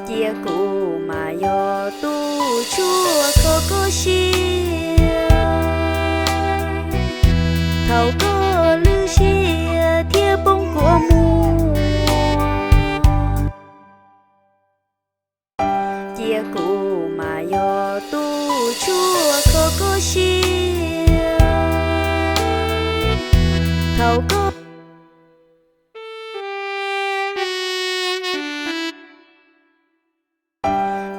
Cia kuv mas yog tus tshuaj kho koj siab, thaum koj lwj siab thiab poob kua muag. Cia kuv mas yog tus tshuaj kho koj siab, thaum koj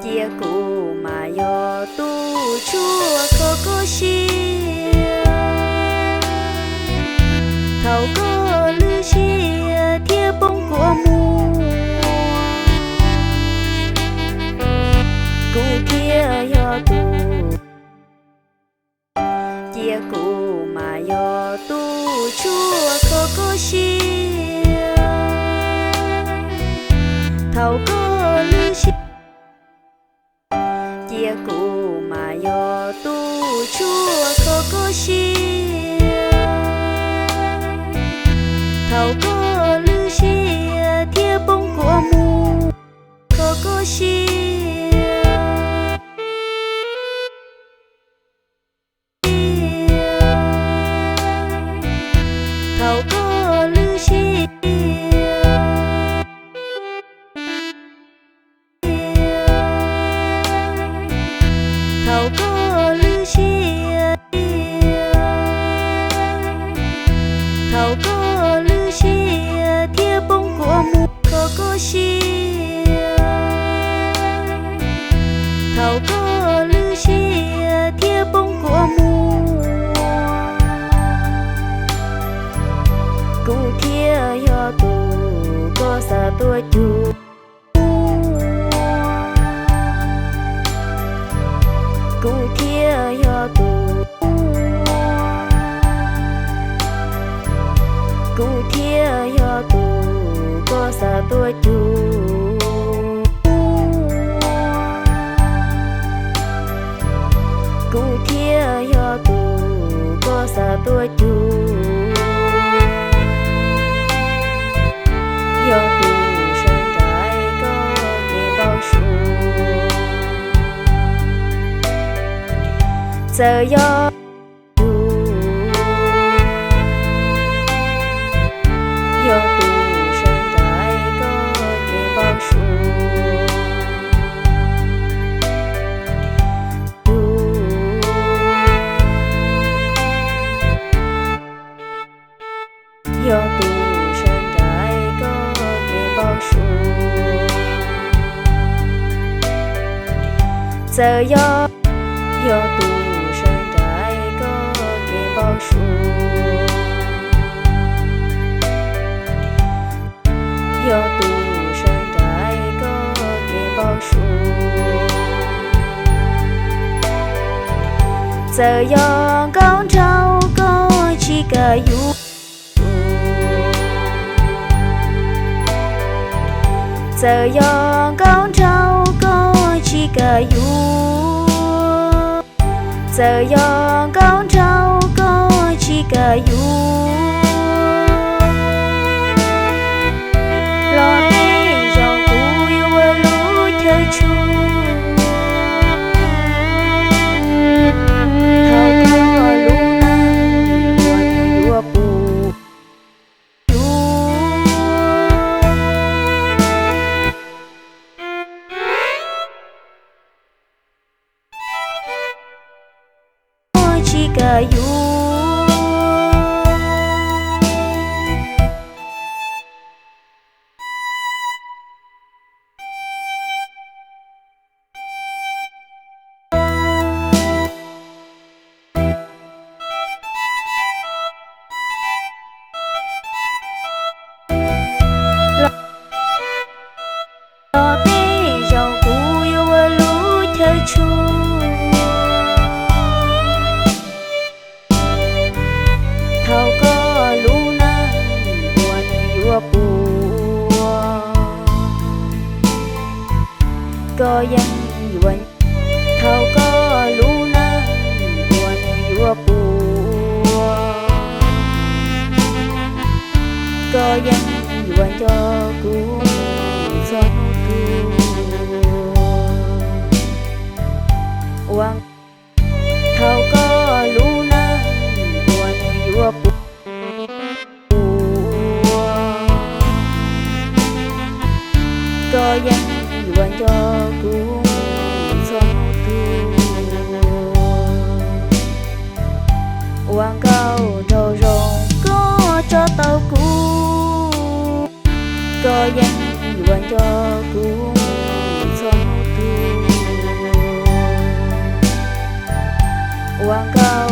Cia kuv mas yog tus tshuaj kho koj siab, thaum koj lwj siab thiab poob kua muag, kuv thiaj yog tus. Cia kuv mas yog tus tshuaj kho koj siab, thaum koj lwj siab. Cia kuv mas yog tus tshuaj kho koj siab, thaum koj lwj siab thiab poob kua muag, kho koj siab, thaum koj lwj siab, thaum koj lwj siab, thaum koj lwj siab thiab poob kua muag, kho koj siab, thaum koj lwj siab thiab poob kua muag, kuv thiaj yog tus koj xav tuaj cuag. Kuv thiaj yog tus, kuv thiaj yog tus koj xav tuaj cuag. Kuv thiaj yog tus koj xav tuaj cuag, yog tus sawv nraim koj kev npau suav. Txawm yog tus, yog tus sawv nraim koj kev npau suav. Yog tus sawv nraim koj kev npau suav. Txawm yog, yog tus sawv nraim koj kev npau suav. Yog tus sawv nraim koj kev npau suav. Txawm yog nkauj nraug koj tsis kam yuav. Txawm yog nkauj nraug koj tsis kam yuav. Txawm yog nkauj nraug koj tsis kam yuav. Los tej zaum kuv yuav ua lub chaw tshuaj. Thaum koj lub neej uas nws yuav pum yuav. Tsis kam yuav. Los tej zaum kuv yuav ua lub chaw tshuaj. Thaum koj lub neej uas nws yuav pum ua, koj yeej yuav. Thaum koj lub neej uas nws yuav pum ua, koj yeej yuav nco kuv mus txog hnub twg. yuav nco kuv txhua hnub tuag. Ua nkauj nraug zoo koj tso tau kuv, koj yeej yuav nco kuv txhua hnub tuag. Ua nkauj